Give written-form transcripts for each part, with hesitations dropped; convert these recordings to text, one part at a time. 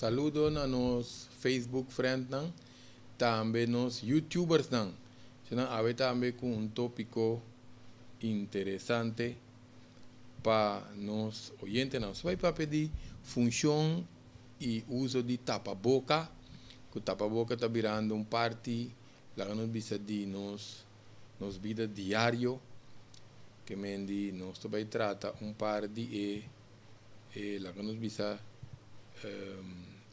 Saludo na nos Facebook friendnan, tambe nos YouTubersnan. Nan awe tambe ku un tópiko interesante pa nos oyentenan. Nos bai papia di funshon i uso di tapaboka, ku tapaboka ta birando un parti, laga nos bisa, di nos bida diario, ke men di nos ta bai trata un par di e, laga nos bisa,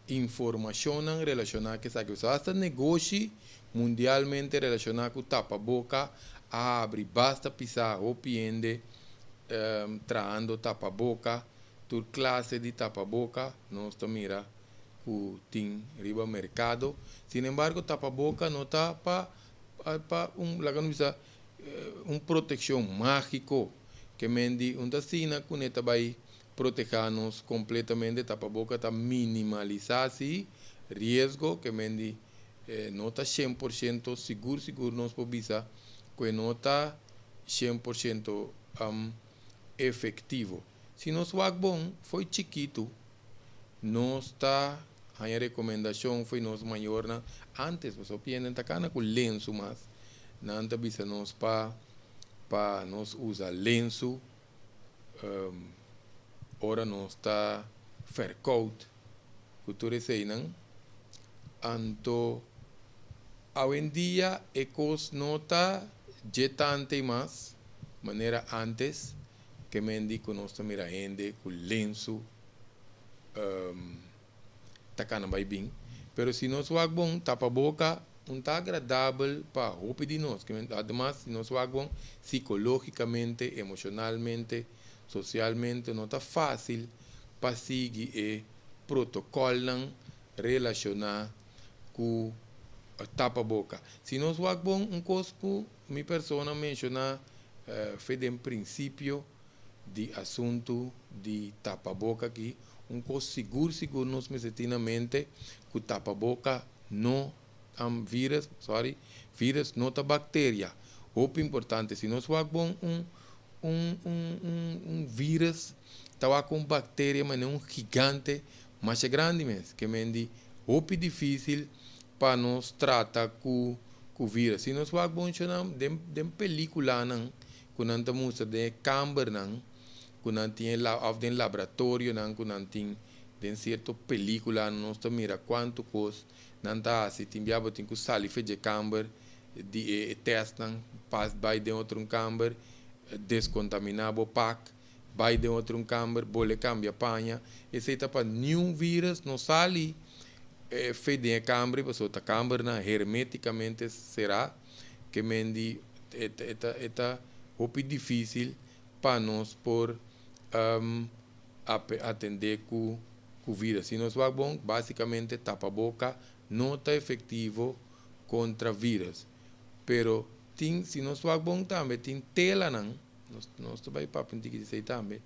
informashon relashoná ku esaki. Hasta negoshi mundialmente relashoná ku tapaboka a habri basta pisá, hopi hende trahando tapaboka, tur klase di tapaboka, nos ta mira ku tin riba merkado. Sin embargo, tapaboka no ta pa un, laga nos bisa, un protekshon mágiko, ke men di un asina ku e ta bai protehá nos kompletamente. Tapaboka ta minimalisá si riesgo, ke men di no ta 100% sigur sigur, nos por bisa ku no ta 100% efektivo. Si nos wak bon, fo'i chikitu, nos ta haña rekomendashon fo'i nos mayornan antes, pasobra nan ta kana ku lensu mas. Nan ta bisa nos pa nos usa lensu ora nos ta verkoud, ku tur eseinan. Anto, awendia e kos no ta tantu mas manera antes, ke men di ku nos ta mira hende ku lensu ta kana bai bin. Pero si nos wak bon, tapaboka no ta agradabel pa hopi di nos. Ademas, si nos wak bon, psikológikamente, emoshonalmente, sosialmente, no ta fásil pa sigui e protokòlnan relashoná ku tapaboka. Si nos wak bon, un kos ku mi persona menshoná for di prinsipio di asuntu di tapaboka aki, un kos sigur sigur nos mester tin na mente ku tapaboka no virus, sorry, virus no ta bakteria. Hopi importante, si nos wak bon, un virus ta wak un bakteria, mas un gigante mas grandi mes, ke men di hopi difísil pa nos trata ku virus. Si nos wak bon, den pelíkulanan ku nan ta mustra den kambernan ku nan tin òf den laboratorionan ku nan tin den sierto pelíkula, nos ta mira kuantu kos nan ta hasi. Tin bia bo tin ku sali for di kamber di e testnan, pas bai den otro kamber, deskontaminá bo pak, bai den otro kamber, bolbe kambia paña. Esei ta pa niun virus no sali for di den kamber, pasobra ta kambernan hermétikamente será, ke men di e ta hopi difísil pa nos por atendé ku virus. Si nos wak bon, básikamente tapaboka no ta efektivo kontra virus. Pero tin, si nos wak bon tambe, tin telanan, nos ta bai papia un tiki di esei tambe.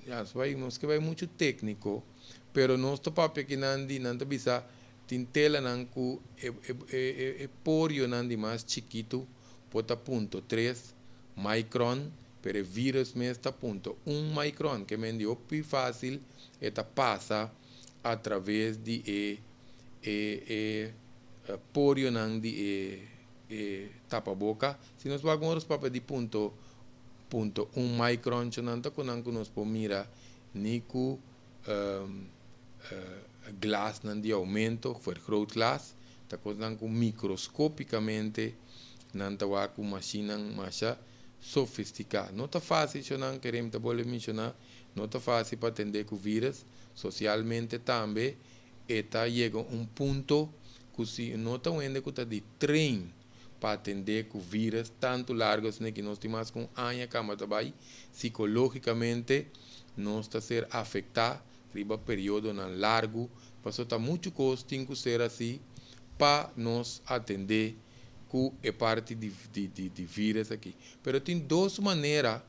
Ya, nos ke bai muchu tékniko, pero nos ta papia ku nan di nan ta bisa tin telanan ku e porionan di mas chikitu por ta 0.3 micron, pero e virus mes ta 0.1 micron, ke men di hopi fásil e ta pasa a traves di e porionan di e tapaboka. Si nos wak nos papia di 0.1 micron, nan ta ku nan ku nos por mira ni ku glasnan di oumento, vergrootglas, ta kosnan ku mikroskópikamente nan ta wak ku mashinnan masha sofistiká. No ta fásil, nan kerem ta bolbe menshoná, no ta fásil pa atendé ku virus. Sosialmente tambe e ta yega un punto ku si no ta un hende ku ta di train pa atendé ku virus tantu largu asina ku nos tin mas ku un aña kaba ta bai, psikológikamente nos ta ser afektá riba periodonan largu, pasobra ta muchu kos tin ku ser asina pa nos atendé ku e parti di virus aki. Pero tin dos manera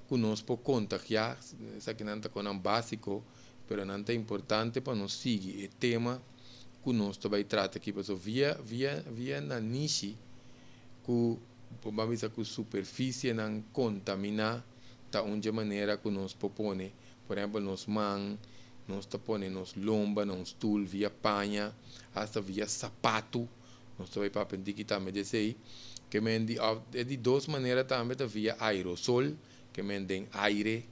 ku nos por kontagiá, esakinan ta kosnan básiko, pero nan ta importante pa nos sigui e tema ku nos ta bai trata aki. Pasobra via nanishi ku ban bisa ku superfisienan kontaminá ta un manera ku nos por pone, por ehèmpel, nos man. Nos ta pone nos lomba na un stul via paña, asta via sapatu. Nos ta bai papia un tiki tambe di esei. Ke men di òf e di dos manera tambe ta via aerosol, ke men den aire.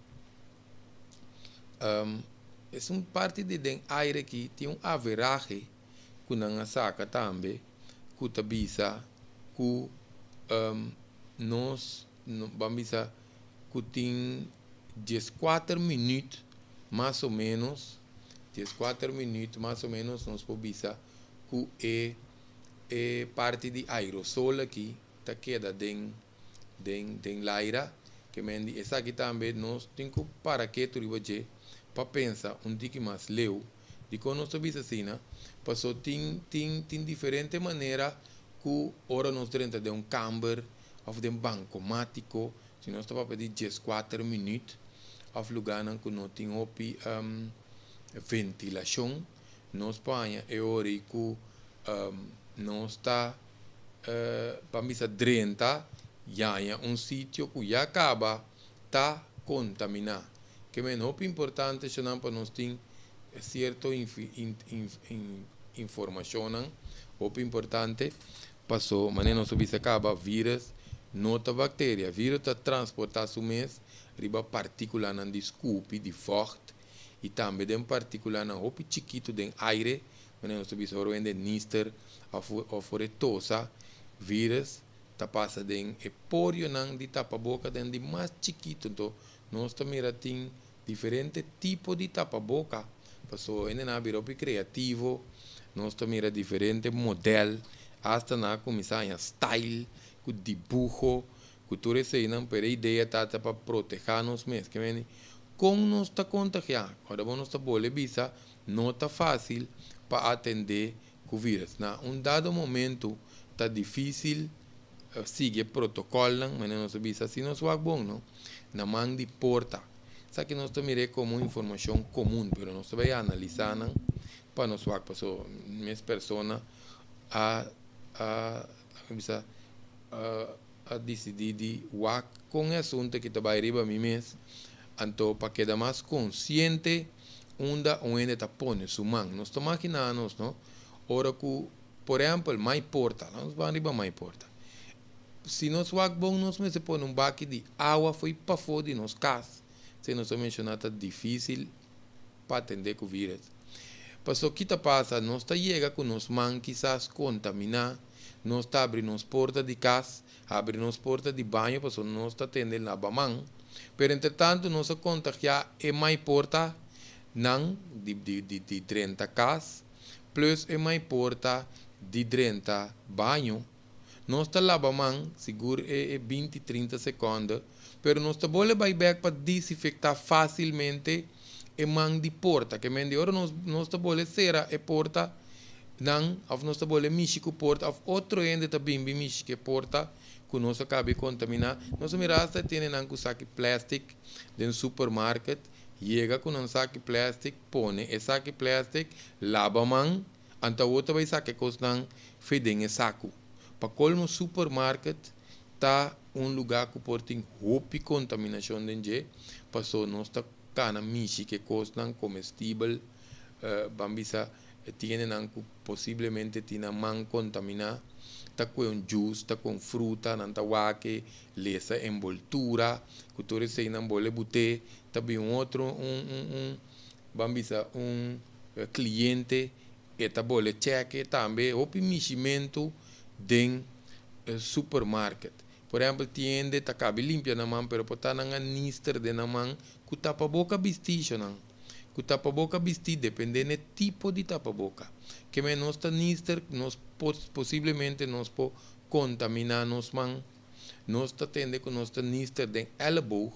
Esun parti di den aire aki tin un averahe ku nan a saka tambe ku ta bisa ku nos ban bisa ku tin 14 minüt mas o ménos, 14 minüt mas o ménos nos por bisa ku e parti di aerosol aki ta keda den laira. Ke men di esaki tambe nos tin ku para ketu riba dje pa pensa un tiki mas leu. Dikon nos ta bisa asina? Paso tin diferente manera ku ora nos drenta den un kamber òf den bankomátiko, si nos ta papia di 14 minüt, òf lugánan ku no tin hopi ventilashon, nos por haña e ora ku nos ta pa bisa drenta haña un sitio ku ya kaba ta kontaminá. Ke men hopi importante, shonnan, pa nos tin sierto informashonnan hopi importante. Paso manera nos bisa kaba, virus no ta bakteria. Virus ta transportá su mes riba partíkulanan di skupi, di vocht i tambe den partíkulanan hopi chikitu den aire. Manera nos bisa, ora hende nister òf ora tosa, virus ta pasa den e porionan di tapaboka, den di mas chikitu. Anto nos ta mira tin diferente tipo di tapaboka, paso hendenan a bira hopi kreativo. Nos ta mira diferente modelo, asta nan a kuminsá haña style ku dibuho ku tur eseinan, pero e idea ta pa protehá nos mes. Ke men kon nos ta kontagiá? Ora bo nos ta bolbe bisa, no ta fásil pa atendé ku virus. Na un dado momento ta difísil sigui protokòlnan. Manera nos bisa, si nos wak bon, no, na man di porta, esaki nos ta mir'é komo informashon komun, pero nos ta bai analisá nan pa nos wak, paso mes persona a bisa a disidí di wak kon e asuntu ku ta bai riba mi mes. Anto pa keda mas konsiente unda un hende ta pone su man. Nos ta imaginá nos, no, ora ku, por ehèmpel, mai porta, nos ban riba mai porta, si nos wak bon, nos mester pone un baki di awa fo'i pafó di nos kas. Si nos a menshoná, ta difísil pa atendé ku virus, paso ki ta pasa? Nos ta yega ku nos man kisas kontaminá, nos ta abri nos porta di kas, abri nos porta di baño, paso nos ta tende laba man, pero entretantu nos a kontagiá e mai porta nan di drenta kas plus e mai porta di drenta baño. Nos ta laba man sigur e 20, 30 sekònde, pero nos ta bolbe bai bèk pa desinfektá fásilmente e man di porta. Ke men di ora nos ta bolbe sera e porta nan, òf nos ta bolbe mishi ku porta, òf otro hende ta bin mishi ku e porta ku nos a kaba di kontaminá. Nos a mira asta tene nan ku saki plastic den supermarket, yega ku nan saki plastic, pone e saki plastic, laba man, anto awor bai saka e kosnan fo'i den e saku. Pa kolmo, supermarket ta un lugá ku por tin hopi kontaminashon den dje, paso nos ta kana mishi ku e kosnan komestibel, ban bisa tiendenan ku posiblemente tin nan man kontaminá, ta kue un juice, ta kue un fruta, nan ta wak e, lesa envoltura, ku tur eseinan bolbe but'é, ta bin un otro un ban bisa un kliente, e ta bolbe chèk tambe. Hopi mishimentu den supermarket. Por ehèmpel, tin hende ta kaba di limpia nan man, pero por ta nan a nister den nan man ku tapaboka bistí, nan ku tapaboka bistí, dependé di tipo di tapaboka. Ke men nos ta nister, nos posiblemente nos por kontaminá nos man. Nos ta tende ku nos ta nister den elleboog,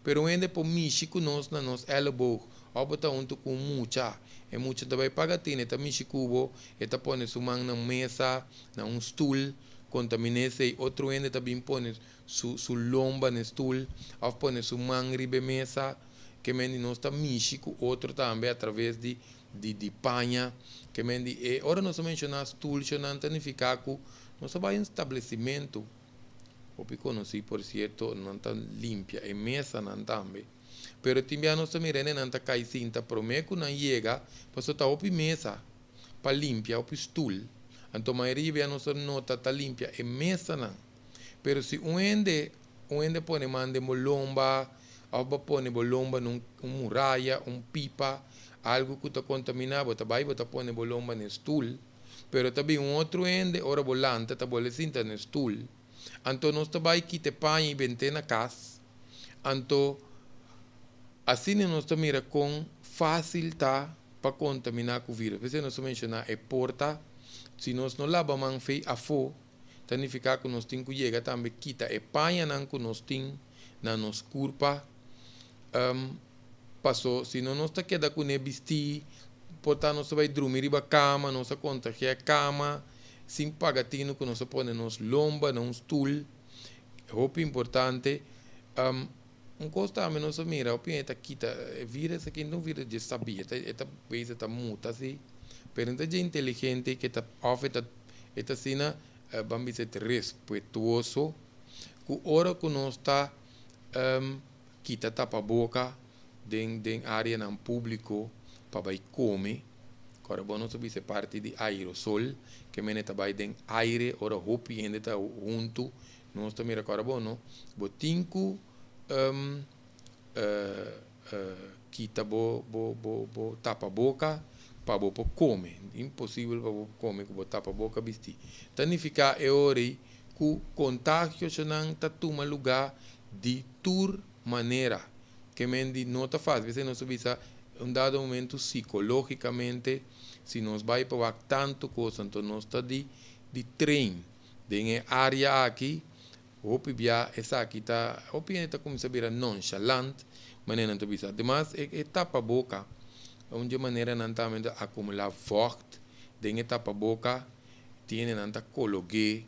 pero hende por mishi ku nos na nos elleboog, òf bo ta huntu ku mucha, e mucha ta bai paga tine, ta mishi ku bo, e ta pone su man na mesa, na un stul, kontaminá esei. Otro hende ta bin pone su lomba na stul òf pone su man riba e mesa. Ke men di nos ta mishi ku otro tambe a traves di paña. Ke men di e ora nos a menshoná stul, nan ta nifiká ku nos a bai un establesimentu hopi konosí, por sierto, nan ta limpia e mesanan tambe. Pero tin bia nos ta mira hendenan ta kai sinta promé ku nan yega, pasobra ta hopi mesa pa limpia, hopi stul. Anto mayoria bia nos ta nota ta limpia e mesanan. Pero si un hende, un hende pone man den bo lomba òf bo pone bo lomba na un un muraya, un pipa, algu ku ta kontaminá, bo ta bai bo ta pone bo lomba na e stul. Pero ta bin un otro hende ora bo lanta ta bole sinta na e stul. Anto nos ta bai kita e paña i bent'é na kas. Anto asina nos ta mira kon fásil ta pa kontaminá ku vírus. P'esei nos ta menshoná e porta, si nos no laba man fei afó, ta nifiká ku nos tin ku yega tambe kita e pañanan ku nos tin na nos kurpa. Paso si no nos ta keda kuné bistí, por ta nos ta bai drumi riba kama, nos a kontagiá e kama sin paga tinu ku nos a pone nos lomba na un stul. Hopi importante. Un kos tambe nos a mira, hopi hende ta kita e virus aki no ta un virus dje sabí, e ta beza ta muta si, pero no ta dje inteligente ke ta òf e ta e ta asina ban bisa e ta respetuoso ku ora ku nos ta kita tapaboka den den areanan públiko pa bai kome. Kòrda bo nos a bisa e parti di aerosol ke mene ta bai den aire ora hopi hende ta huntu. Nos ta mira kòrda bo no bo tin ku kita bo bo bo bo tapaboka pa bo por kome. Imposibel pa bo kome ku bo tapaboka bisti. Ta nifiká e ora ei ku kontagionan ta tuma lugá di tur manera. Ke men di no ta fácil. P'esei nos ta bisa un dado momento sikológikamente si nos bai pa wak tantu kos anto nos ta di di train den e área aki hopi bia esaki ta hopi hende ta kuminsá bira nonchalant manera nan ta bisa. Ademas e e tapaboka un dje manera nan tambe ta akumulá vògt den e tapaboka tin hende nan ta kolog'é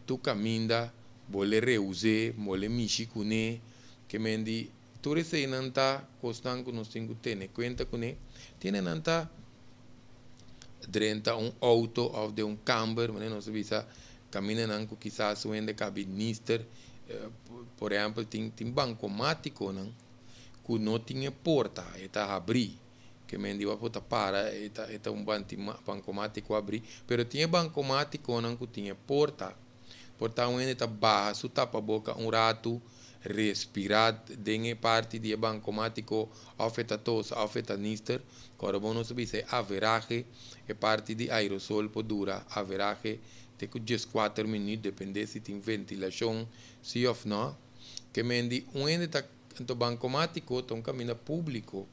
Tur kaminda bo le reus'é, bo le mishi kuné, ke men di tur eseinan ta kosnan ku nos tin ku tene kuenta kuné. Tiene nan ta drenta un outo òf den un kamber, manera nos ta bisa kamindanan ku kisas un hende kabi nister, por ehèmpel tin tin bankomatikonan ku no tin e porta, e ta habrí. Ke men di bo ta para e ta e ta un bankomátiko abrí, pero tin e bankomátikonan ku tin e porta. Por ta un hende ta baha su tapaboka un ratu, respirá den e parti di e bankomátiko òf e ta tosa òf e ta nister. Kòrda bo nos a bisa e averahe e parti di aerosol por dura averahe te ku dieskuater minüt dependé si tin ventilashon si òf nò. Ke men di un hende ta Anto bankomátiko ta un kaminda públiko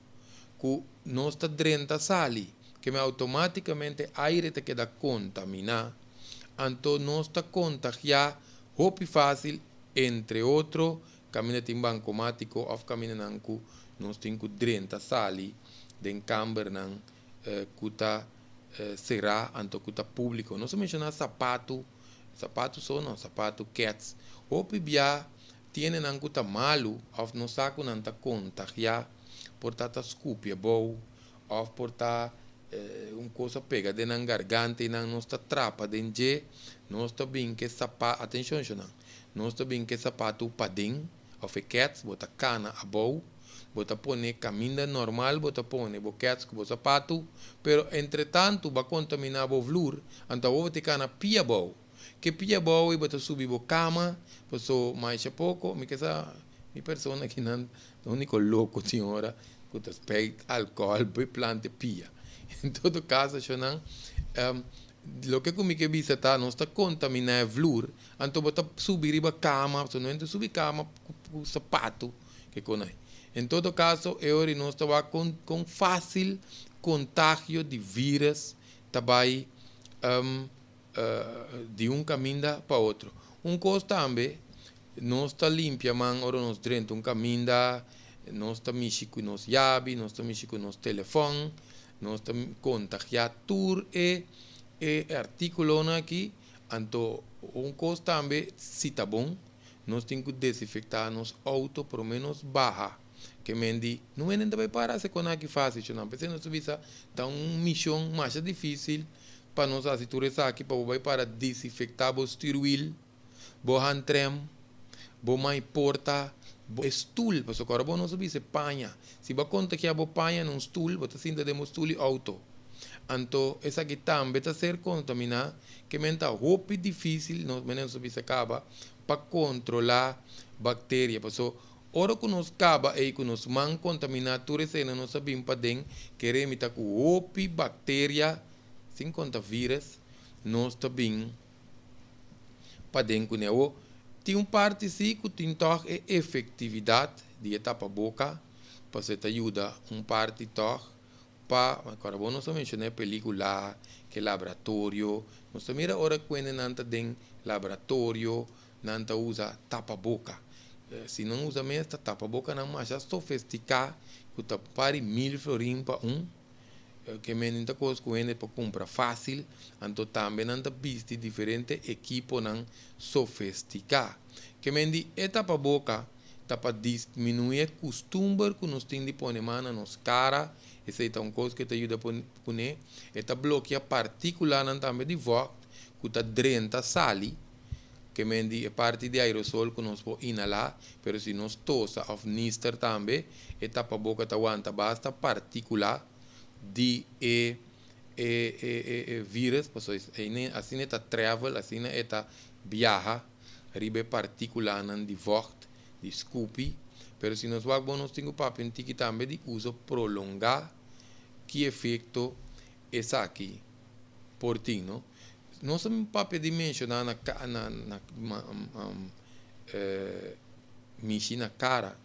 ku nos ta drenta sali, keme outomátikamente aire ta keda kontaminá, anto nos ta kontagiá hopi fásil, entre otro kaminda tin bankomátiko òf kamindanan ku nos tin ku drenta sali den kambernan ku ta será anto ku ta públiko. Nos a menshoná sapatu, sapatu so no, sapatu, kèts, hopi bia Tiene nan ku ta malu òf no sa ku nan ta kontagiá, por ta ta skupi abou òf por ta un kos a pega den nan garganta i nan nos ta trapa den dje, nos ta bin ku e sapa, atenshon shonnan, nos ta bin ku e sapatu paden òf e kèts, bo ta kana abou, bo ta pone kaminda normal bo ta pone bo kèts ku bo sapatu, pero entretantu bo a kontaminá bo vlur, anto awor bo ta kana pia abou. Ke pia bou i bo ta subi bo kama paso maisha poko mi ke sa mi persona kinan ta uniko loko tin ora ku ta spek alkohol bai planta e pia en todo kaso shonnan loke ku mi ke bisa ta nos ta kontamina e vlur anto bo ta subi riba kama paso no hende ta subi kama ku sapatu ke konai en todo kaso e ora nos ta wak kon kon fasil kontagio di virus ta bai. Di un kaminda pa otro. Un kos tambe, nos ta limpia man ora nos drenta un kaminda, nos ta mishi ku nos yabi, nos ta mishi ku nos telefòn, nos ta kontagiá tur e e artíkulonan aki. Anto un kos tambe, si ta bon, nos tin ku desinfektá nos outo promé nos baha. Ke men di, no hende ta bai para hasi kos aki fásil, chonnan. P'esei nos ta bisa, ta un mishon masha difísil. Pa nos hasi tur esaki pa bo bai para disinfecta bo stuurwiel, bo handrem, Bo mai porta bo stoel, pasobra ora bo no sa bisa paña. Si bo kontagiá bo paña na un stoel, bo ta sinta den bo stoel di outo. Anto esaki tambe ta ser kontaminá, ke men ta hopi difísil, nos menen nos a bisa kaba, pa kontrolá bakteria. Paso ora ku nos kaba ei ku nos man kontaminá tur esei nos a bin paden, kere mi ta ku hopi bakteria, sin konta vírùs, nos ta bin paden kuné. Awor, tin un parti sí ku tin tòg e efektividat di e tapaboka, pasobra e ta yuda un parti tòg pa, kòrda bo nos a menshoná e pelíkula, ke laboratorio, nos ta mira ora ku hendenan ta den laboratorio, nan ta usa tapaboka. Si nan usa mes ta tapabokanan masha sofistiká ku ta pari 1000 florin pa un. Ke men ta kos ku hende por kumpra fásil, anto tambe nan ta bisti diferente ekiponan sofistiká. Ke men di e tapaboka ta pa disminuí e kustumber ku nos tin di pone man na nos kara, esei ta un kos ku ta yuda kuné. E ta blokia partíkulanan tambe di vògt ku ta drenta sali, ke men di e parti di aerosol ku nos por inhalá, pero si nos tosa òf nister tambe, e tapaboka ta wanta basta partíkula di e vírùs, pasobra asina e ta travel, asina e ta biaha riba e partíkulanan di vògt, di skupi. Pero si nos wak bon, nos tin ku papia un tiki tambe di uso prolongá, ki efekto esaki por tin, no? Nos a papia di menshoná na mishi na kara.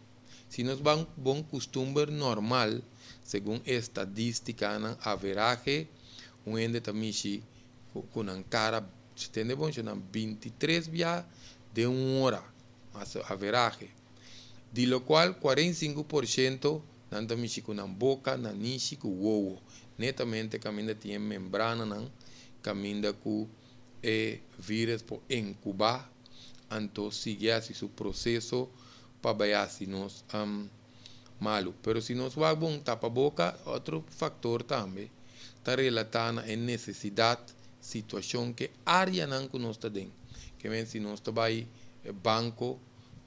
Si nos ban bon kustumber normal, segun estadístikanan, averahe, un hende ta mishi ku nan kara, tende bon, nan 23 bia den un ora, mas averahe. Di lo kual 45% nan ta mishi ku nan boka, nanishi, ku wowo. Netamente kaminda tin membrananan, kaminda ku e vírùs por inkubá, anto sigui hasi su proseso pa bai hasi nos malu. Pero si nos wak bon tapaboka, otro faktor tambe ta relatá na e nesesidat, situashon ku áreanan ku nos ta den. Ke men si nos ta bai banko,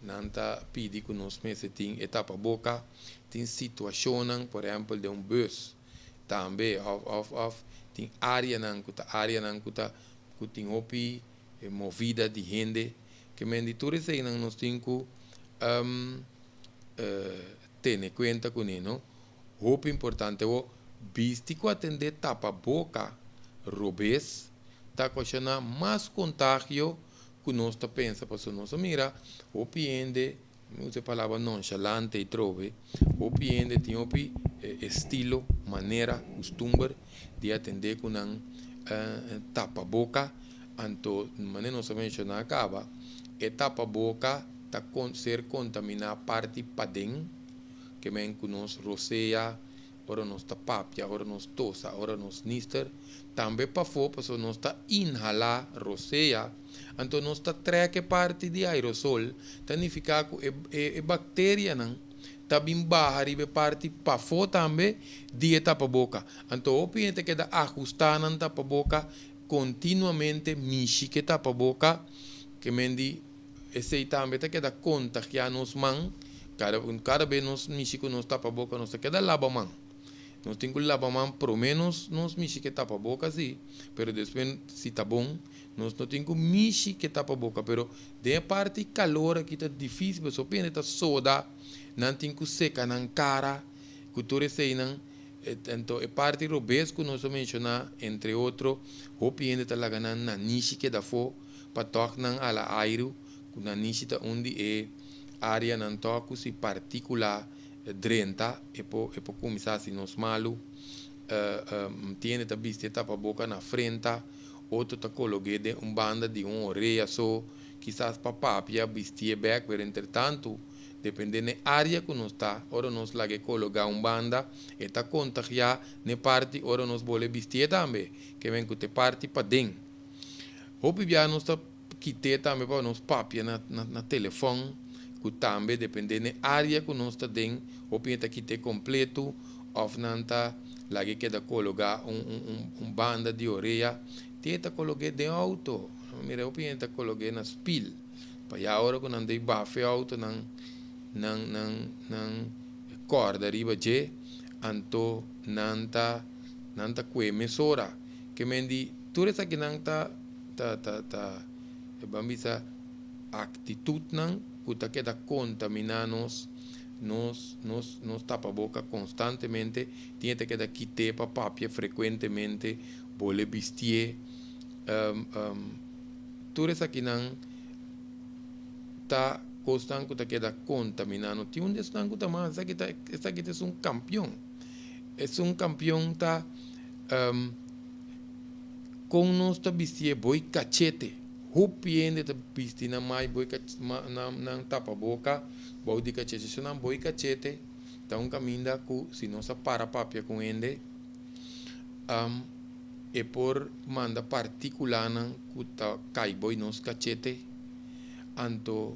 nan ta pidi ku nos mester tin e tapaboka, tin situashonnan, por ehèmpel den un bùs tambe òf tin áreanan ku tin hopi movida di hende, ke men di tur eseinan nos tin ku tene kuenta kuné, no? Hopi importante o bisti ku atendé tapaboka robes ta okashoná mas kontagio ku nos ta pensa, pasobra nos a mira hopi hende, mi usa e palabra nonchalante i trobe, hopi hende tin hopi estilo, manera, kustumber di atendé ku nan tapaboka. Anto manera nos a menshoná kaba, e tapaboka ta ser kontaminá parti paden, ke men ku nos rosea ora nos ta papia, ora nos tosa, ora nos nister, tambe pafó, pasobra nos ta inhalá rosea, anto nos ta trèk e parti di aerosol, ta nifiká ku e bakterianan ta bin baha riba e parti pafó tambe di e tapaboka. Anto hopi hende ta keda ahustá nan tapaboka kontinuamente, mishi ku e tapaboka, ke men di esei tambe ta keda kontagiá nos man. Kada bes nos mishi ku nos tapaboka, nos ta keda laba man. Nos tin ku laba man promé nos mishi ku e tapaboka sí, pero despues si ta bon, nos no tin ku mishi ku e tapaboka, pero den e parti kalor aki ta difísil, pasobra hopi hende ta soda, nan tin ku seka nan kara ku tur eseinan. Anto e parti robes ku nos a menshoná, entre otro, hopi hende ta laga nan nanishi keda afó pa tòg nan hala airu, ku nanishi ta un di e áreanan tòg ku si partíkula drenta e por kuminsá hasi nos malu. Tin hende ta bisti e tapaboka na frenta, otro ta kolog'é den un banda di un orea so, kisas pa papia bistié bèk, pero entretantu, dependé n'e área ku nos ta, ora nos lag'é kologá un banda, e ta kontagiá n'e parti ora nos bolbe bistié tambe, ke men ku ta e parti paden. Hopi bia nos ta kit'é tambe pa nos papia na telefòn, ku tambe dependé n'e área ku nos ta den, hopi hende ta kit'é kompletu òf nan ta lag'é keda kologá un banda di orea. Tin hende ta kolog'é den outo, mira hopi hende ta kolog'é na spil. Pa ya ora ku nan dei bafe outo nan nan nan nan kòrda riba dje, anto nan ta nan ta kue mesora. Ke men di tur esakinan ta ta ta ta ban bisa aktitutnan ku ta keda kontaminá nos nos nos nos tapaboka konstantemente, tin e ta keda kit'é pa papia frekuentemente, bole bistié. Tur esakinan ta kosnan ku ta keda kontaminá. No tin un di esnan ku ta mas. Esaki ta esaki ta esun kampion. Esun kampion ta kon nos ta bistié boi kachete. Hopi hende ta bisti nan mai boi nan nan tapaboka bou di kachete. So nan boi kachete ta un kaminda ku si nos a para papia ku hende E por manda partíkulanan ku ta kai boi nos kachete, anto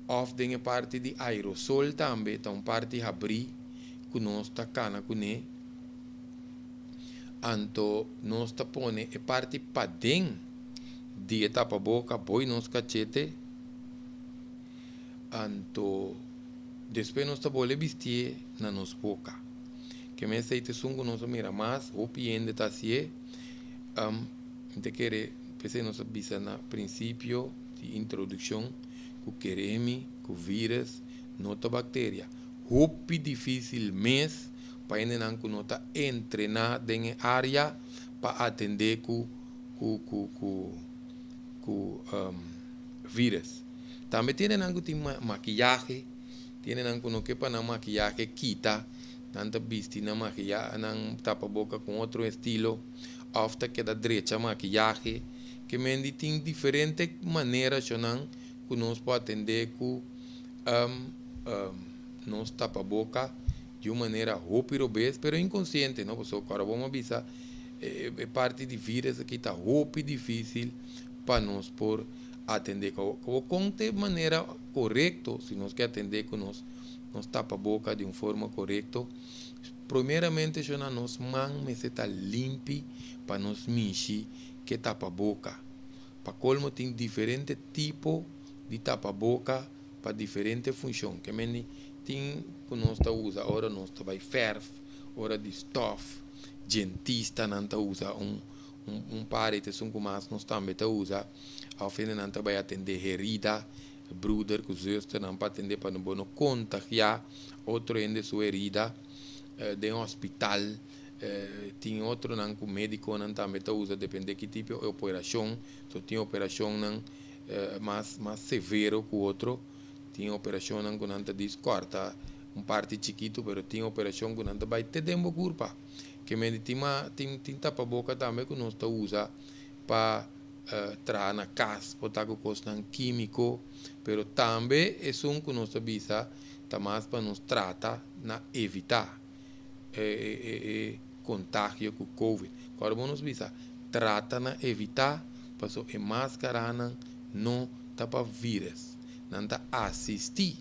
òf den e parti di aerosol tambe ta un parti habrí ku nos ta kana kuné, anto nos ta pone e parti paden di e tapaboka boi nos kachete, anto despues nos ta bole bistié na nos boka. Ke mester ta esun ku nos a mira mas, hopi hende ta hasié. Mi ta kere, p'esei nos a bisa na prinsipio di introdukshon ku keremi ku vírus no ta bakteria. Hopi difísil mes pa hendenan ku no ta entrená den e área pa atendé ku ku ku ku ku vírus. Tambe tin hendenan ku tin makiyahe. Tiene nan ku no ke pa nan makiyahe kita, nan ta bisti nan makiya nan tapa boka ku otro estilo òf ta keda drecha makiyahe. Ke men di tin diferente manera shonnan ku nos por atendé ku nos tapa boka di un manera hopi robes pero inkonsiente no pasobra kòrda bo a bisa e parti di virus aki ta hopi difisil pa nos por atendé ku bo kon ta e manera korekto si nos ke atendé ku nos nos tapa boka di un forma korekto primeramente shona nos man mester ta limpi pa nos mishi ke tapa boka pa kolmo tin diferente tipo di tapa boka pa diferente funshon ke mende tin ku nos ta usa ora nos ta bai fèrf ora di stòf djentistanan ta usa un Un par ta esun ku mas nos tambe ta usa òf hendenan ta bai atendé herida, bruder ku zusternan pa atendé pa bo no kontagiá otro hende su herida. Den hospital tin otronan ku médikonan tambe ta usa dependé ki tipo di operashon. So tin operashonnan mas mas severo ku otro, tin operashonnan ku nan ta dis kòrta un parti chikitu pero tin operashon ku nan ta bai te den bo kurpa. Ke mende tin ma tin tin tapaboka tambe ku nos ta usa pa traha na kas por ta ku kosnan kímiko, pero tambe esun ku nos ta bisa ta mas pa nos trata na evitá e e e kontagio ku covid. Kòrda bo nos bisa trata na evitá paso e maskaranan no ta pa vírus, nan ta asistí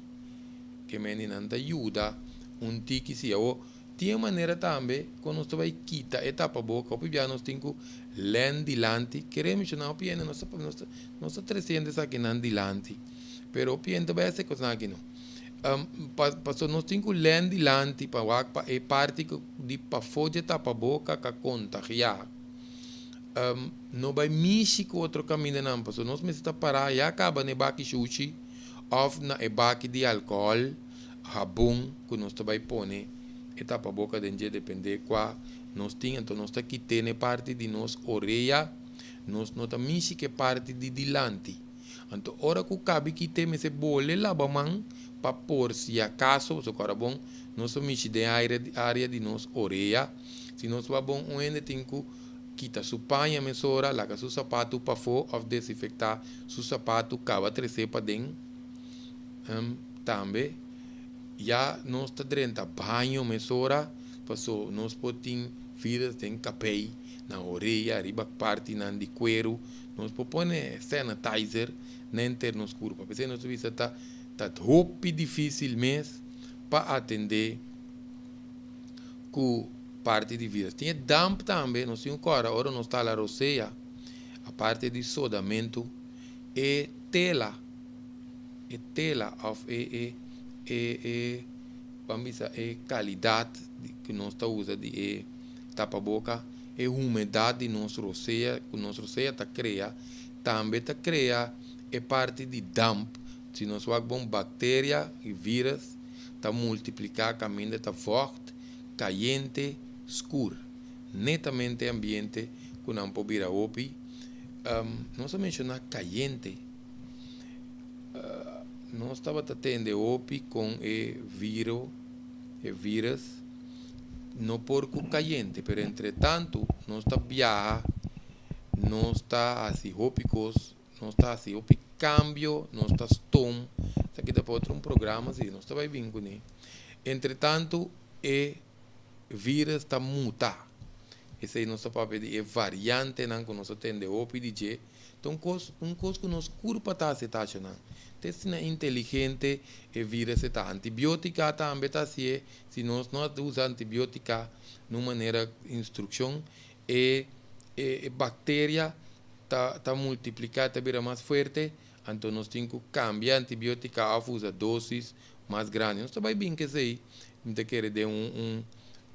ke mende nan ta yuda un tiki si awor. Tin e manera tambe kon nos ta bai kita e tapaboka. Hopi bia nos tin ku lèn dilanti. Kere menshoná hopi hende nos ta nos ta nos ta tresiendo esakinan dilanti. Pero hopi hende ta bai hasi e kosnan aki no. Pa pasobra nos tin ku lèn dilanti pa wak pa e parti ku di pafó dje tapaboka ka kontagiá. No bai mishi ku otro kamindanan pasobra nos mester ta pará ya kaba na e baki shushi òf na e baki di alkohòl. Habon ku nos ta bai pone e tapaboka den dje depende kua nos tin anto nos ta kit'é na e parti di nos orea nos no ta mishi ku e parti di dilanti anto ora ku kabi kit'é mester bole laba man pa por si akaso pasobra ku ora bon nos ta mishi den area di nos orea si nos wak bon un hende tin ku kita su paña mesora laga su sapatu pafó òf desinfektá su sapatu kaba tres'é paden. Tambe ya nos ta drenta baño mesora paso nos por tin virus den kapei, na orea, riba partinan di kueru. Nos por pone sanitizer na henter nos kurpa. P'esei nos ta bisa ta ta hopi difisil mes pa atendé ku parti di virus. Tin e damp tambe, nos tin ku kòrda ora nos ta hala rosea, aparte di sodamentu, e tela. E tela òf e ban bisa e kalidat ku nos ta usa di e tapaboka, e humedat di nos rosea ku nos rosea ta krea, tambe ta krea e parti di damp. Si nos wak bon, bakteria i vírùs ta multipliká kaminda ta vocht, kayente, skur. Netamente ambiente ku nan por bira hopi. Nos a menshoná kayente. Nos tabata tende hopi kon e viro, e vírùs no por ku kayente, pero entre tantu nos ta biaha, nos ta hasi hopi kos, nos ta hasi hopi kambio, nos ta stoom. Esaki ta pa otro un programa si nos ta bai bin kuné. Entre tantu e vírùs ta muta. Esei nos ta papia di e variantenan ku nos a tende hopi di dje. Ta un kos, un kos ku nos kurpa ta hasi tachonan. Ta asina inteligente e vírùs e ta. Antibiótika tambe ta hasié. Si nos no a usa antibiótika na un manera instrukshon, e e bakteria ta ta multipliká, ta bira mas fuerte, anto nos tin ku kambia antibiótika òf usa dósis mas grandi. Nos ta bai bin ku esei, mi ta kere den un un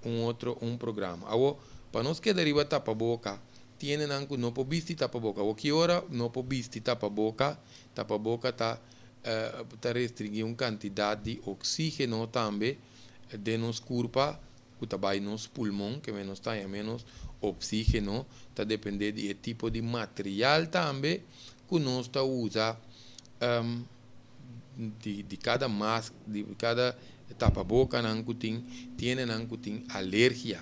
un otro un programa. Awor, pa nos keda riba tapaboka, tiene nan ku no por bisti tapaboka. Awor, ki ora no por bisti tapaboka? Tapaboka ta ta restringí un kantidat di oksígeno tambe den nos kurpa ku ta bai nos pulmon, ke men nos ta haña ménos oksígeno. Ta dependé di e tipo di material tambe ku nos ta usa di kada mask, di kada tapabokanan ku tin. Tiene nan ku tin alergia,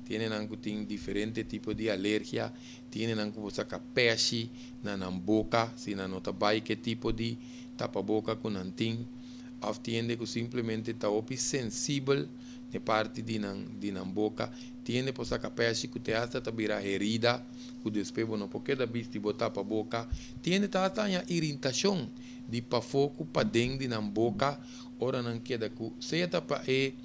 tiene nan ku tin diferente tipo di alergia, tiene nan ku por saka pèshi na nan boka si nan no ta bai ke tipo di tapaboka ku nan tin, òf tiende ku simplemente ta hopi sensibel n'e parti di nan di nan boka, tiende por saka pèshi ku te asta ta bira herida ku despues bo no por keda bisti bo tapaboka, tiende ta asta haña irintashon di pafó ku paden di nan boka ora nan keda ku sea ta pa e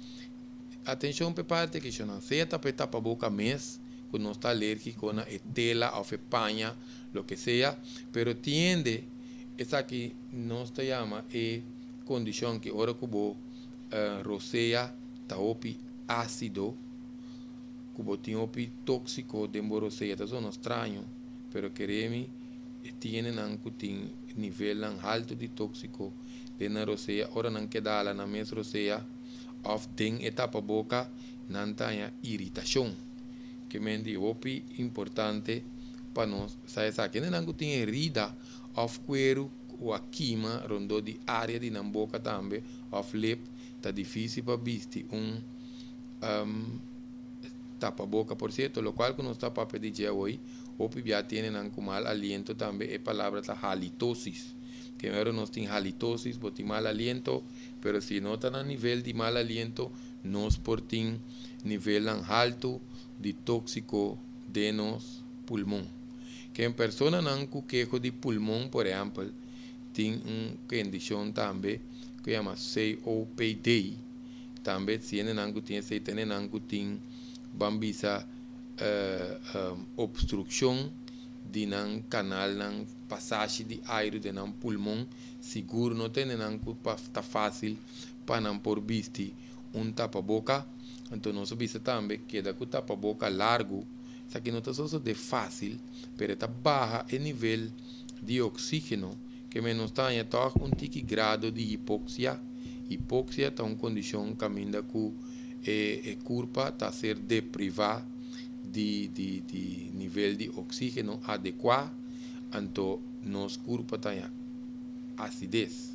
atenshon pa e parti aki shonnan, sea ta pa e tapaboka mes ku nos ta alérgiko na e tela òf e paña loke sea, pero tiende esaki nos ta yama e kondishon ki ora ku bo rosea ta hopi ásido, ku bo tin hopi tóksiko den bo rosea. Ta zona straño, pero kere mi e tiendenan ku tin nivelnan haltu di tóksiko den nan rosea, ora nan keda hala nan mes rosea òf den e tapaboka, nan ta haña iritashon. Ke men di hopi importante pa nos sa esaki. Hendenan ku tin herida òf kueru ku a kima rondó di área di nan boka tambe òf lep, ta difísil pa bisti un tapaboka. Por sierto, lokual ku nos ta papia di dje awor, hopi bia tene nan ku mal aliento tambe, e palabra ta halitosis. Primero nos tin halitosis, bo tin mal aliento, pero si no ta na nivel di mal aliento, nos por tin nivelnan haltu di tóksiko den nos pulmon. Ken personanan ku keho di pulmon, por ehèmpel, tin un kondishon tambe ku yama COPD. Tambe si hendenan ku tin esei ta hendenan ku tin ban bisa obstrukshon di nan kanalnan pasashi di airu den nan pulmon, sigur no ta hendenan ku ta fásil pa nan por bisti un tapaboka. Anto nos a bisa tambe keda ku tapaboka largu, esaki no ta sosodé fásil, pero e ta baha e nivel di oksígeno ke men nos ta haña tòg un tiki grado di hipoksia. Hipoksia ta un kondishon kaminda ku e e kurpa ta ser deprivá di di di nivel di oksígeno adekuá, anto nos kurpa ta haña asides.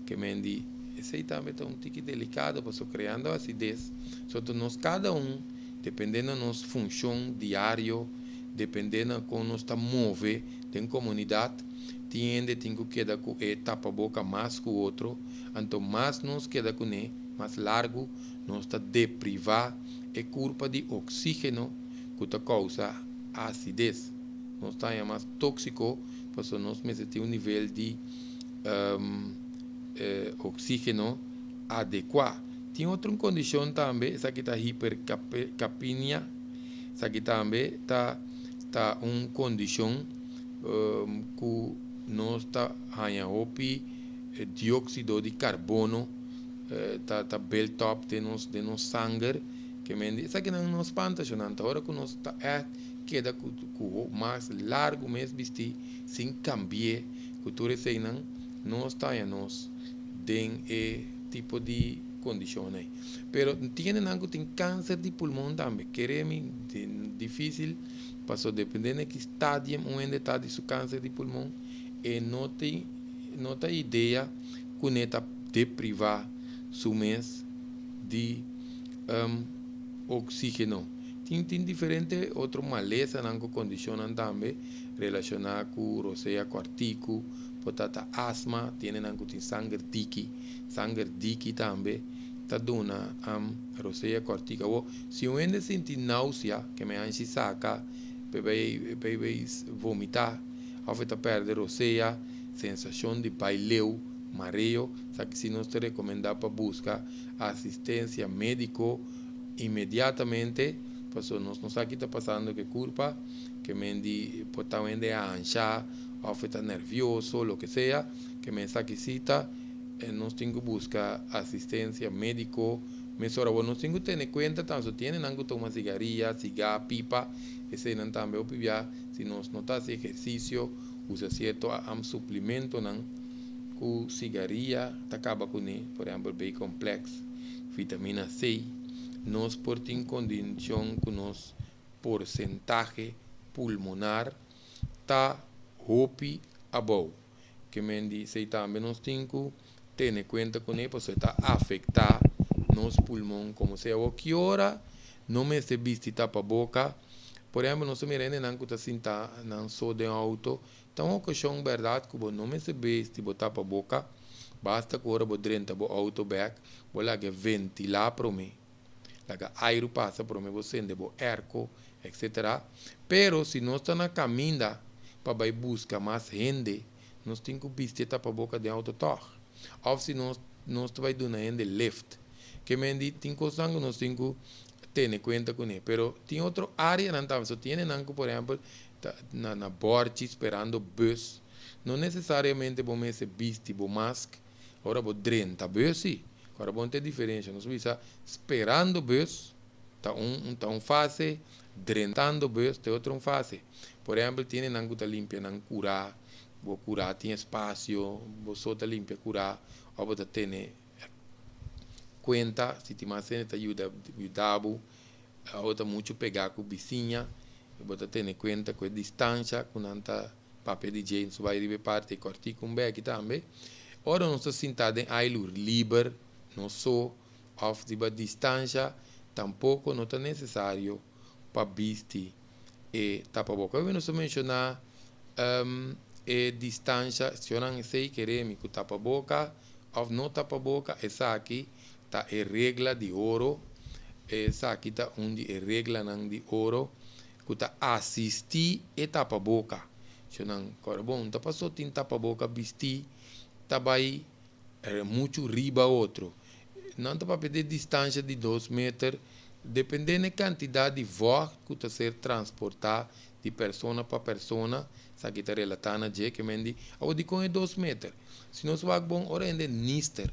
Ke men di esei tambe ta un tiki delikado pasobra kreando asides, soto nos kada un depende na nos funshon diario, depende na kon nos ta move den komunidat, tin hende tin ku keda ku e tapaboka mas ku otro, anto mas nos keda kuné, mas largu nos ta deprivá e kurpa di oksígeno ku ta kousa asides. Nos ta haña mas tóksiko pasobra nos mester tin un nivel di oksígeno adekuá. Tin otro un kondishon tambe, esaki ta hiperkapinia, esaki tambe ta ta un kondishon ku nos ta haña hopi. Dióksido di karbono ta build up den nos sanger ke men di esakinan no spanta nan ta ora ku nos ta ègt keda ku mas largu mes bistí sin kambi'é ku tur eseinan nos ta haña nos den e tipo di kondishon ei. Pero tin hendenan ku tin kanser di pulmon tambe kere mi difísil pasobra depende na ki stadium un hende ta di su kanser di pulmon e no tin no ta idea ku ne ta deprivá su mes di oxígeno. Tin diferente otro malesanan ku kondishonnan tambe relashoná ku rosea kòrtiku, por ta ta asma, tin hendenan ku tin sanger diki, sanger diki tambe ta duna rosea kòrtiku. Awor, si un hende sinti náusea, ke men hanshi saka pa e bai bai vomitá òf e ta pèrdè rosea, sensashon di bai leu, mareo, esaki si nos ta rekomendá pa buska asistensia médiko inmediatamente, pasobra nos no sa ki ta pasando ku e kurpa, ke men di por ta un hende a anshá òf e ta nèrvioso, loke sea, ke men esaki si ta nos tin ku buska asistensia médiko mesora. Awor nos tin ku tene kuenta tambe, tin hendenan ku tuma sigaria, sigá, pipa, eseinan tambe hopi bia si nos no ta hasi ehersisio, usa sierto suplementonan ku sigaria ta kaba kuné, por ehèmpel B-complex, vitamina C, nos por tin kondishon ku nos porsentahe pulmonar ta hopi abou. Ke men di esei tambe nos tin ku tene kuenta kuné pasobra e ta afektá nos pulmon komo sea. Awor ki ora no mester bisti tapaboka? Por ehèmpel nos ta mira hendenan ku ta sinta nan so den outo. Ta un okashon bèrdat ku bo no mester bisti bo tapaboka. Basta ku ora bo drenta bo outo bèk bo laga e ventilá promé. Laga airu pasa promé bo sende bo airco etcetera. Pero si nos ta na kaminda pa bai buska mas hende nos tin ku bisti e tapaboka den outo tòg. Òf si nos nos ta bai duna hende lift. Ke men di tin kosnan ku nos tin ku tene kuenta kuné. Pero tin otro áreanan tambe. So tin hendenan ku por ehèmpel ta na na bòrchi sperando bùs. No nesesariamente bo mester bisti bo mask ora bo drenta bùs si. Ora bo no tin diferensha. Nos bisa sperando bùs ta un ta un fase, drentando bùs ta e otro un fase. Por ehèmpel tin hendenan ku ta limpia nan kurá. Bo kurá tin espasio, bo so ta limpia kurá òf bo ta tene kuenta si tin mas hende ta yuda yuda bo abo ta muchu pegá ku bisiña bo ta tene kuenta ku e distansha ku nan ta papia di dje nos bai riba e parti kòrtiku un bèki tambe ora nos ta sintá den ailu liber nos so òf riba distansha tampoko no ta nesesario pa bisti e tapaboka. Awe nos a menshoná e distansha, si nan esei kere mi ku tapaboka òf no tapaboka, esaki ta e regla di oro, esaki ta un di e reglanan di oro ku ta asistí e tapaboka. Si nan kòrda bon, ta paso tin tapaboka bistí ta bai muchu riba otro. Nan ta papia di e distansha di dos meter, dependé na e kantidat di vògt ku ta ser transportá di persona pa persona, esaki ta relatá na dje ke men di, awor dikon e dos meter? Si nos wak bon, ora hende nister,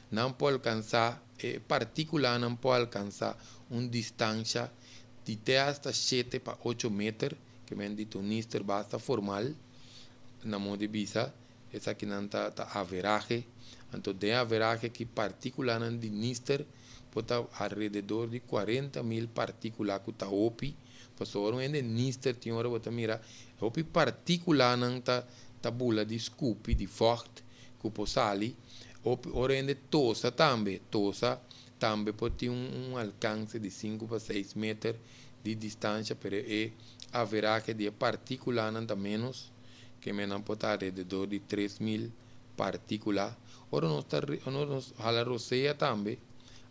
nan por alkansá, e partíkulanan por alkansá un distansha di te asta shete pa ocho meter, ke men di ta un nister basta formal, na modo di bisa. Esakinan ta ta averahe. Anto den averahe ki partikulanan di nister por ta alrededor di 40.000 partikula ku ta hopi. Pasobra ora un hende nister tin ora bo ta mira hopi partikulanan ta ta bula di skupi, di vògt ku por sali. Hopi ora hende tosa tambe, tosa tambe por tin un un alkanse di sinku pa seis meter di distansha pero e averahe di e partikulanan ta ménos. Ke menan por ta alrededor di 3000 partíkula. Ora nos ta ora nos hala rosea tambe,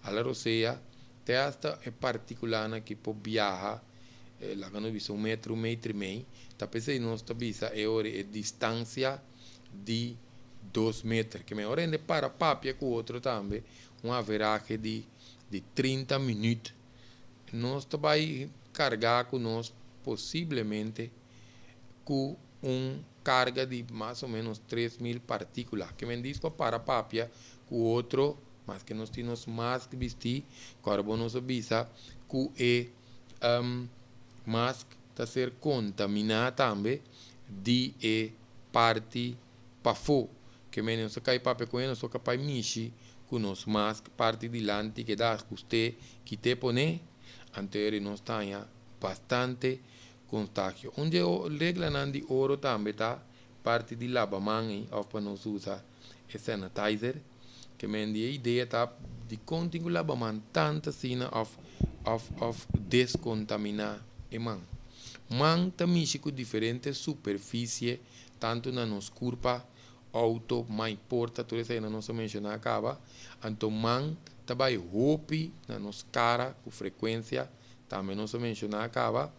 hala rosea te hasta e partíkulanan ki por biaha, laga nos bisa un metro, un metro i mei, ta p'esei nos ta bisa e ora e distansia di 2 meter. Ke men ora hende para papia ku otro tambe, un averahe di 30 minüt, nos ta bai kargá ku nos posiblemente ku un. karga di mas o ménos 3000 partíkula. Ke men dis pa para papia ku otro, maske nos tin nos mask bistí, kòrda bo nos a bisa ku e mask ta ser kontaminá tambe di e parti pafó. Ke men nos a kai papia ku e, nos toka pai mishi ku nos mask parti dilanti keda ajust'é, kit'é poné, anto eri nos ta haña bastante kontagio. Un dje reglanan di oro tambe ta parti di laba man ei òf pa nos usa e sanitizer. Ke men di e idea ta dikon tin ku laba man tantu asina òf òf òf deskontaminá e man. Man ta mishi ku diferente superfisie tantu na nos kurpa, outo, mai porta, tur esei nos a menshoná kaba. Anto man ta bai hopi na nos kara ku frekuensia, tambe nos a menshoná kaba.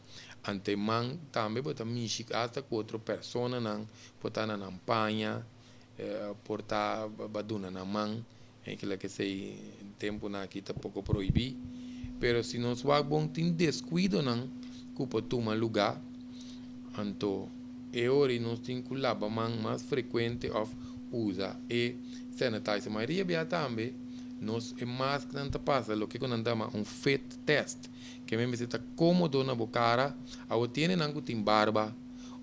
Anto e man tambe bo ta mishi asta ku otro personanan, por ta na nan paña, por ta ba duna nan man, kila ke esei tempunan aki ta poko prohibí. Pero si nos wak bon tin deskuidonan ku por tuma lugá, anto e ora ei nos tin ku laba man mas frekuente òf usa e sanitizer. Mayoria bia tambe nos e masknan ta pasa loke ku nan ta yama un fit test, ke men mester ta kómodo na bo kara. Awor tin hendenan ku tin barba,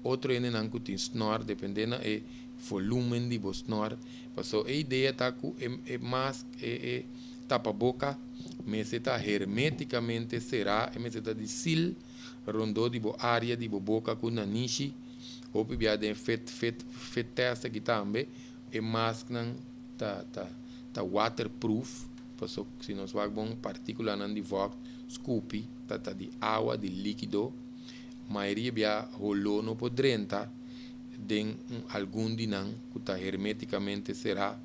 otro hendenan ku tin snòr, dependé na e volúmen di bo snòr. Pasobra e idea ta ku e e mask, e e tapaboka mester ta hermétikamente será, e mester ta di sil rondó di bo área di bo boka ku nanishi. Hopi bia den fit fit fit test aki tambe e masknan ta ta ta waterproof, paso si nos wak bon partíkulanan di vògt skupi ta ta di awa, di líkido. Mayoria bia holó no por drenta den un algun di nan ku ta hermétikamente será.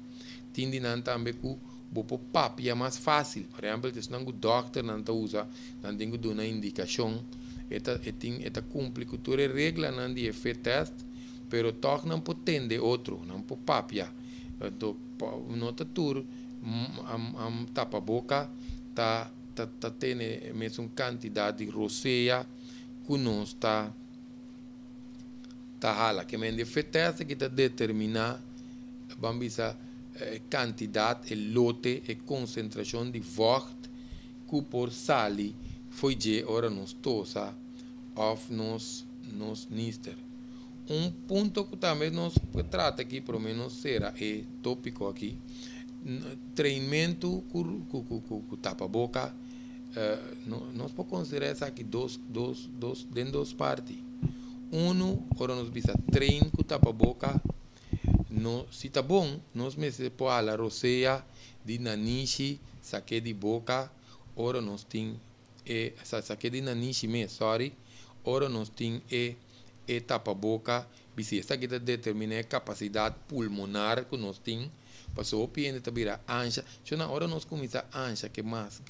Tin di nan tambe ku bo por papia mas fásil. Por ehèmpel, esnan ku dòkternan ta usa, nan tin ku duna indikashon. E ta e tin e ta kumpli ku tur e reglanan di e fit tèst, pero tòg nan por tende otro, nan por papia. Anto no ta tur tapaboka ta ta ta tene e mesun kantidat di rosea ku nos ta ta hala. Ke men di fit tèst aki ta determiná, ban bisa, e kantidat, e lote, e konsentrashon di vògt ku por sali fo'i dje ora nos tosa òf nos nos nister. Un punto ku tambe nos por trata aki promé nos sera e tópiko aki, treinmentu ku ku ku tapaboka, nos por konsiderá esaki dos dos dos den dos parti. Unu, ora nos bisa trein ku tapaboka, no si ta bon nos mester por hala rosea di nanishi sak'é di boka ora nos tin e sak'é di nanishi mes, sorry, ora nos tin e e tapaboka bisi. Esaki ta determiná e kapasidat pulmonar ku nos tin, pasobra hopi hende ta bira ansha. Shona ora nos kuminsá ansha ku e mask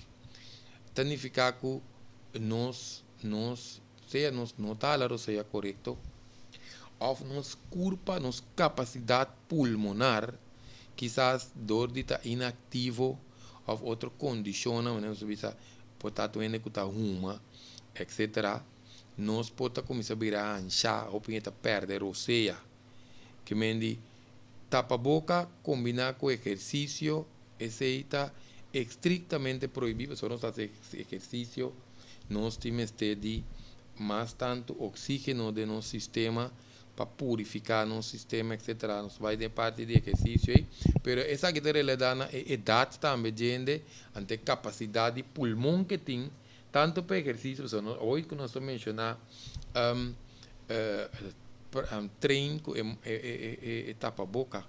ta nifiká ku nos nos sea nos no ta hala rosea korekto òf nos kurpa, nos kapasidat pulmonar kisas dor di ta inaktivo òf otro kondishonnan manera nos ta bisa por ta tur hende ku ta huma etcetera nos por ta kuminsá bira anshá hopi hende ta pèrdè rosea. Ke men di tapaboka kombiná ku ehersisio esei ta estriktamente prohibí pasobra nos ta hasi ehersisio nos tin mester di mas tantu oksígeno den nos sistema pa purifiká nos sistema etcetera. Nos bai den e parti di ehersisio ei pero esaki ta reledá na e edat tambe djende ante e kapasidat di pulmon ke tin Tantu pa ehersisio, pasobra nos oy ku nos ta menshoná train ku e tapaboka,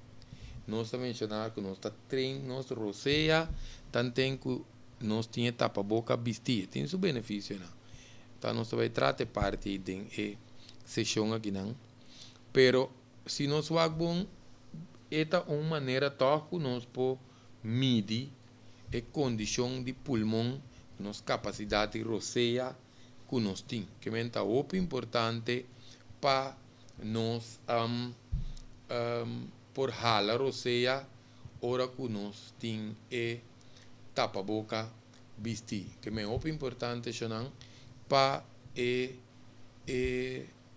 nos ta menshoná ku nos ta train nos rosea tanten ku nos tin e tapaboka bistí. E tin su benefisionan. Ta nos ta bai trata e parti ei den e seshon akinan. Pero si nos wak bon, e ta un manera tòg ku nos por midi e kondishon di pulmon, nos kapasidat di rosea ku nos tin. Ke men ta hopi importante pa nos por hala rosea ora ku nos tin e tapaboka bisti. Ke men hopi importante, shonnan, pa e e.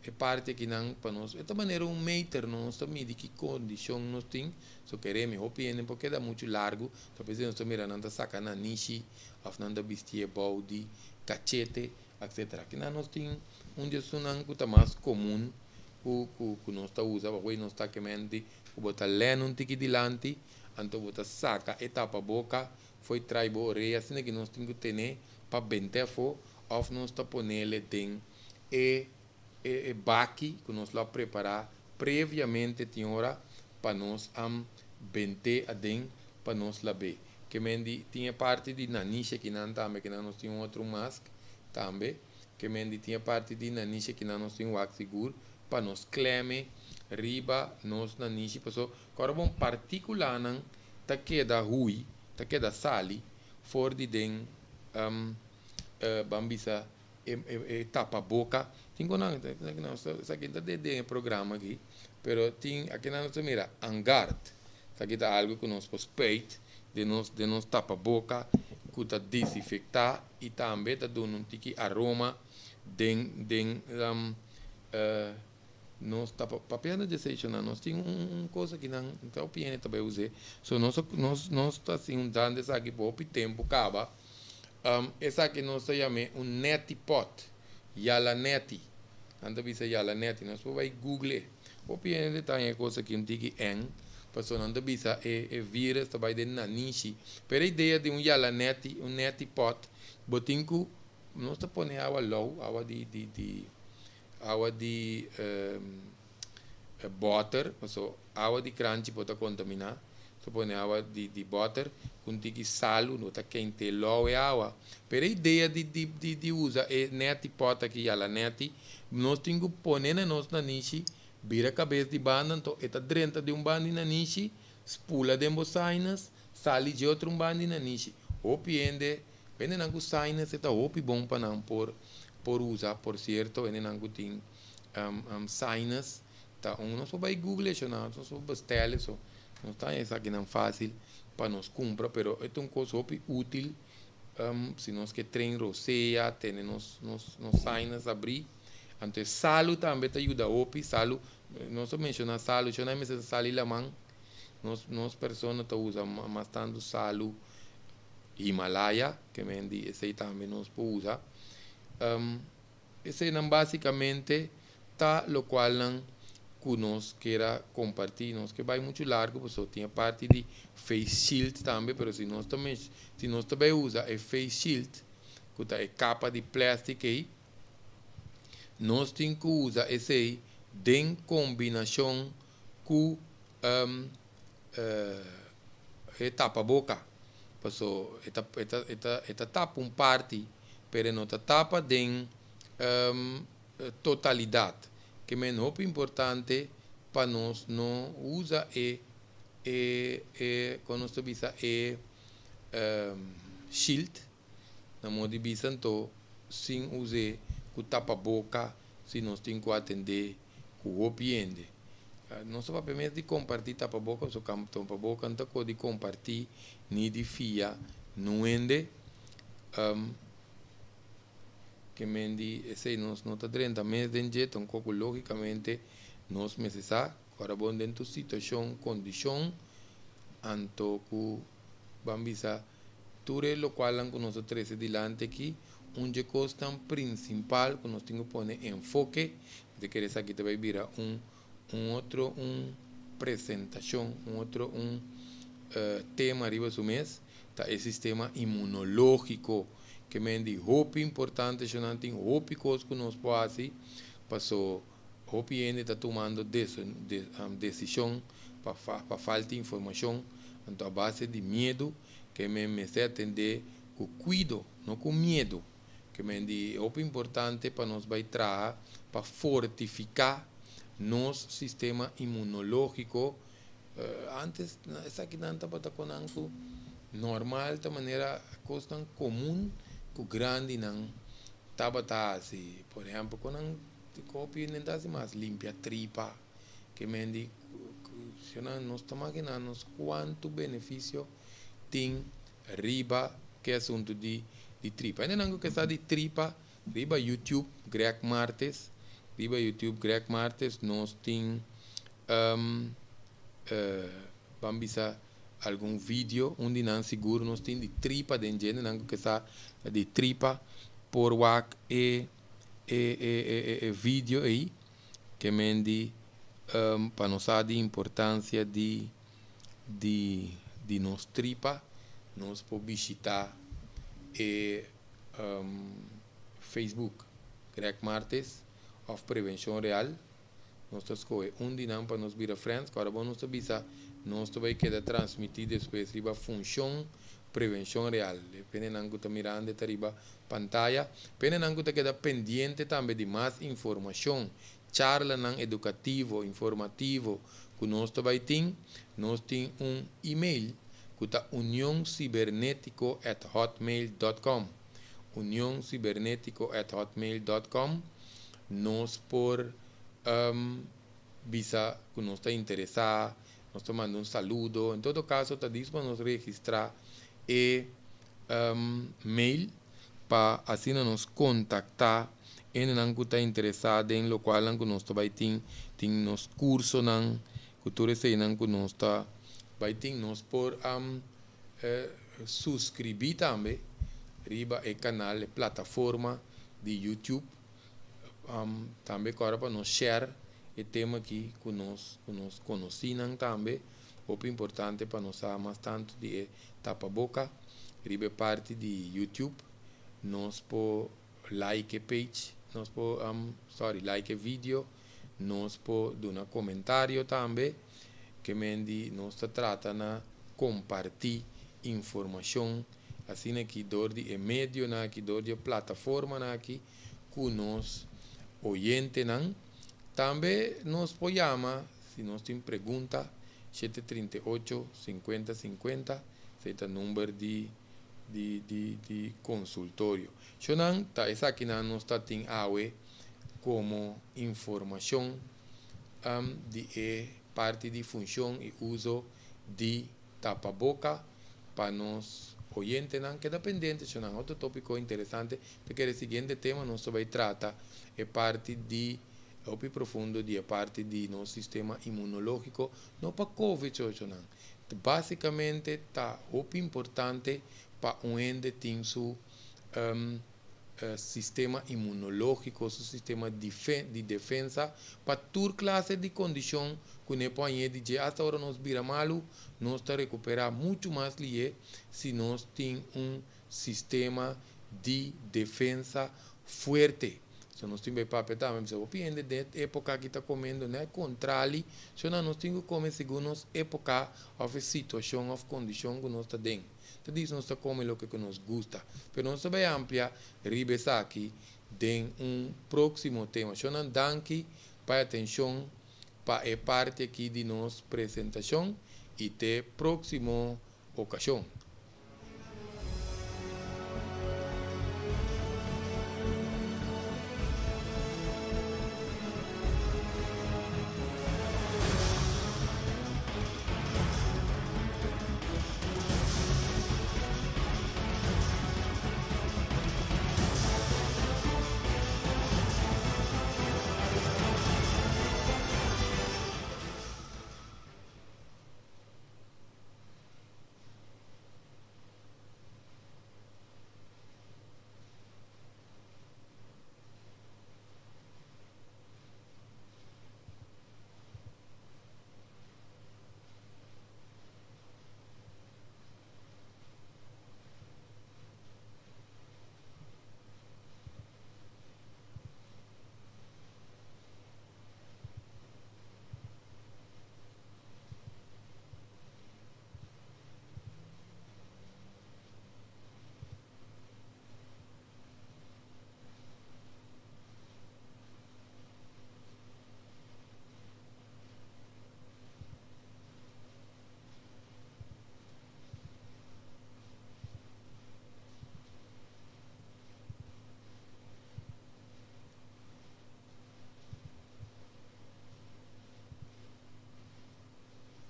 E parti akinan pa nos e ta manera un meter, nos ta midi ki kondishon nos tin. So kere mi hopi hende por keda muchu largu, ta p'esei nos ta mira nan ta saka nanishi òf nan ta bistié bou di kachete, etcetera. Akinan nos tin un di esunnan ku ta mas komun ku ku ku nos ta usa pasobra nos ta kemente ku bo ta lèn un tiki dilanti, anto bo ta saka e tapaboka fo'i trai bo orea, asina ki nos tin ku tene pa bent'é afó òf nos ta ponele den e e baki ku nos lo a prepará previamente tin ora pa nos a bent'é aden pa nos lab'é. Ke men di tin e parti di nanishi akinan tambe, kinan nos tin un otro mask tambe. Ke men di tin e parti di nanishi akinan nos tin wak sigur pa nos kleme riba nos nanishi paso kòrda bon partíkulanan ta keda hui, ta keda sali for di den ban bisa e tapa boca tin cu nan esaki no ta den e programa aki pero tin aki nan nos ta mira angard esaki ta algo cu nos por spuit den nos den nos tapa boca cu ta desinfecta y tambe ta duna un tiki aroma den den nos tapa papia no desecho nan nos tin un cosa aki nan ta hopi hende ta bay use so nos nos nos ta haci un dande esaki pa hopi tempo caba. Esaki nos ta yam'é un neti pot, yala neti. Nan ta bisa yala neti. Nos por bai google. Hopi hende ta haña e kos aki un tiki eng, pasobra nan ta bisa e e virus ta bai den nanishi. Pero e idea di un yala neti, un neti pot, bo tin ku nos ta pone awa lou, awa di di di awa di bòter, paso awa di kranchi por ta kontaminá, ta pone awa di di bòter ku un tiki salu, no ta kent'é lou e awa. Pero e idea di di di di usa e neti pòt aki yala neti, nos tin ku pone na nos nanishi, bira kabes di banda, anto e ta drenta di un banda di nanishi, spula den bo sinus, sali dje otro un banda di nanishi. Hopi hende, hendenan ku sinus e ta hopi bon pa nan por por usa, por sierto hendenan ku tin sinus ta un nos por bai google eso nan nos por bestel eso nos ta haña esakinan fácil pa nos kumpra pero e ta un kos hopi útil si nos ke tren rosea tene nos nos nos sinus abrí anto e salu tambe ta yuda hopi salu nos a menshoná salu shon nan mester sali laman nos nos persona ta usa mas tantu salu Himalaya ke men di esei tambe nos por usa. Eseinan básikamente ta lokualnan ku nos kier a kompartí. Nos ke bai muchu largu pasobra tin e parti di face shield tambe, pero si nos ta si nos ta bai usa e face shield ku ta e kapa di plèstik ei, nos tin ku usa esei den kombinashon ku e tapaboka. Paso e ta e ta e ta e ta tapa un parti pero e no ta tapa den totalidat. Ke men hopi importante pa nos no usa e e e kon nos ta bisa e shield na modo di bisa anto sin us'e ku tapaboka si nos tin ku atendé ku hopi hende. Nos ta papia mes di kompartí tapaboka pasobra tapaboka no ta ko di kompartí ni di fia nun hende. Ke men di esei nos no ta drenta mes den dje tampoco lógikamente nos mester sa ku ora bo den tu situashon, kondishon anto ku ban bisa Tur e lokualnan ku nos a trese dilanti aki, un dje kosnan prinsipal ku nos tin ku pone enfoke, mi ta kere esaki ta bai bira un un otro un presentashon, un otro un tema riba su mes, ta e sistema inmunológiko. Ke men di hopi importante shonnan tin hopi kos ku nos por hasi paso hopi hende ta tumando desishon pa pa falta informashon, anto a base di miedu ke men mester atendé ku kuido, no ku miedu. Ke men di e hopi importante pa nos bai traha pa fortifiká nos sistema inmunológiko. Antes esakinan tabata konan ku normal ta manera kosnan komun ku grandinan tabata hasi. Por ehèmpel ku nan kopi nan ta hasi mas limpia tripa. Ke men di nan nos ta makina nos kuantu benefisio tin riba ke asuntu di di tripa. Hende nan ku ke sa di tripa riba YouTube Greg Martes. Riba YouTube Greg Martes nos tin ban bisa algun video, un di nan sigur nos tin di tripa den djende nan ku ke sa di tripa por wak e e e e e video ei ke men di pa nos sa di importancia di di di nos tripa nos por bishita e Facebook Greg Martes of Prevencion Real. Nos ta skohe un di nan pa nos bira friends. Ku ora bo nos ta bisa nos ta bai keda transmití despues riba funshon Prevenshon Real. E pendenan ku ta mirando e ta riba pantaya. Pendenan ku ta keda pendiente tambe di mas informashon, charlanan edukativo, informativo ku nos ta bai tin, nos tin un email ku ta unioncibernetico at hotmail dot com. Unioncibernetico at hotmail dot com. Nos por bisa ku nos ta interesá, nos ta manda un saludo. En todo kaso ta dis pa nos registrá e mail pa asina nos kontaktá hendenan ku ta interesá den lokualnan ku nos ta bai tin, tin nos kursonan ku tur eseinan ku nos ta bai tin. Nos por suskribí tambe riba e kanal, e plataforma di YouTube. Tambe kòrda pa nos share e tema aki ku nos ku nos konosínan tambe. Hopi importante pa nos sa mas tantu di e tapaboka. Riba e parti di YouTube nos por like e page, nos por sorry like e video, nos por duna komentario tambe. Ke men di nos ta trata na kompartí informashon asina aki dor di e medionan aki, dor di e plataformanan aki ku nos oyentenan. Tambe nos por yama si nos tin pregunta, 738 50 50, esei ta number di di di di konsultorio. Shownan, ta esakinan nos ta tin awe komo informashon di e parti di funshon i uso di tapaboka pa nos oyentenan keda pendiente shownan. Otro topiko interesante ta kere siguiente tema nos ta bai trata e parti di hopi profundo di e parti di nos sistema inmunologiko, no pa covid so shownan. Basikamente ta hopi importante pa un hende tin su sistema inmunologiko, su sistema di defensa pa tur klase di kondishon ku ne por hañ'é di dje. Asta ora nos bira malu, nos ta rekuperá muchu mas lié si nos tin un sistema di defensa fuerte. So nos tin bai papia tambe, bisa hopi hende den e epoka aki ta komendo nèt kontrali, so nan nos tin ku kome segun nos epoka òf e situashon òf kondishon ku nos ta den. Ta dis nos ta kome loke ku nos gusta, pero nos ta bai amplia riba esaki den un próksimo tema. Shonnan danki pa e atenshon pa e parti aki di nos presentashon i te próksimo okashon.